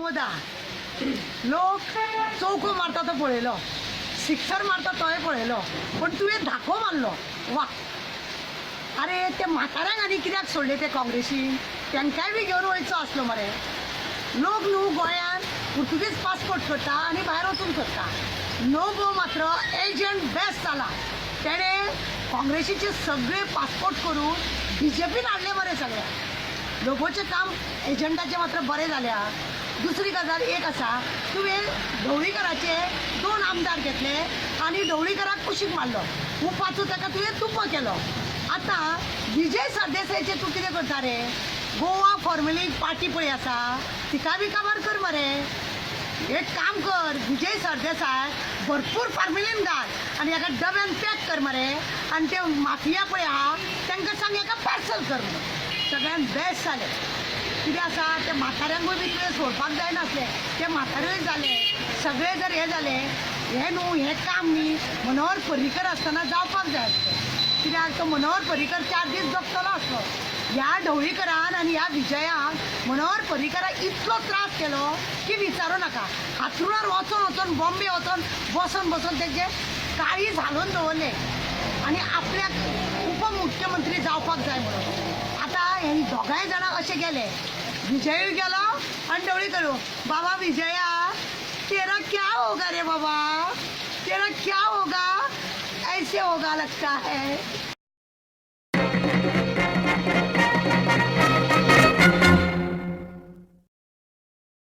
प्रमोदा, लोक चौको मारता तो पळयलो, सिक्सर मारता तोय पळयलो, पूण तुवें धाको मारलो. वा! अरे, ते म्हाताऱ्यांक आनी कित्याक सोडले ते काँग्रेसीन? तांकांय बी घेवन वयचो आसलो मरे. लोक न्हू गोंयान पुर्तुगीज पासपोर्ट करता आनी भायर वचूंक सोदता. लोबो मात्र एजंट बेस्ट जाला. तेणें काँग्रेसीचे सगळे पासपोर्ट करून बीजेपीन हाडले मरे सगळे. लोबोचें काम एजंटाचें मात्र बरें जालें आं. दुसरी गजाल एक आसा, तुवें ढवळीकराचे दोन आमदार घेतले आनी ढवळीकराक कुशीक मारलो. उपाचो ताका तुवें तुपो केलो. आतां विजय सरदेसायाचें तूं कितें करता रे? गोवा फॉर्मली पार्टी पळय आसा, तिका बी काबार कर मरे. एक काम कर, विजय सरदेसाय भरपूर फार्मिलीन घाल आनी एका डब्यान पॅक कर मरे, आनी ते माफिया पळय आहा तांकां सांग एका पार्सल कर म्हणून. सगळ्यान बेस्ट जालें. कितें आसा, ते म्हाताऱ्यांकूय बी तुवें सोडपाक जायनासलें. ते म्हाताऱ्योय जाले, सगळे जर हे जाले. हें न्हू, हें काम न्ही मनोहर पर्रीकर आसतना जावपाक जाय आसलें, कित्याक तो मनोहर पर्रीकर 4 दीस जगतलो आसलो. ह्या ढवळीकरान आनी ह्या विजयान मनोहर पर्रीकराक इतलो त्रास केलो की विचारूं नाका. हातरुणार वचोन वचोन, बॉम्बे वचोन बसोन बसोन तेजें काळीज हालोवन दवरलें आनी आपल्याक उपमुख्यमंत्री जावपाक जाय म्हणून. आतां हे दोगांय जाणां अशे गेले, विजयूय गेलो आनी ढवळीकर. बाबा विजया, तेरा क्या होगा रे बाबा? तेरा क्या होगा? ऐसे होगा लगता है.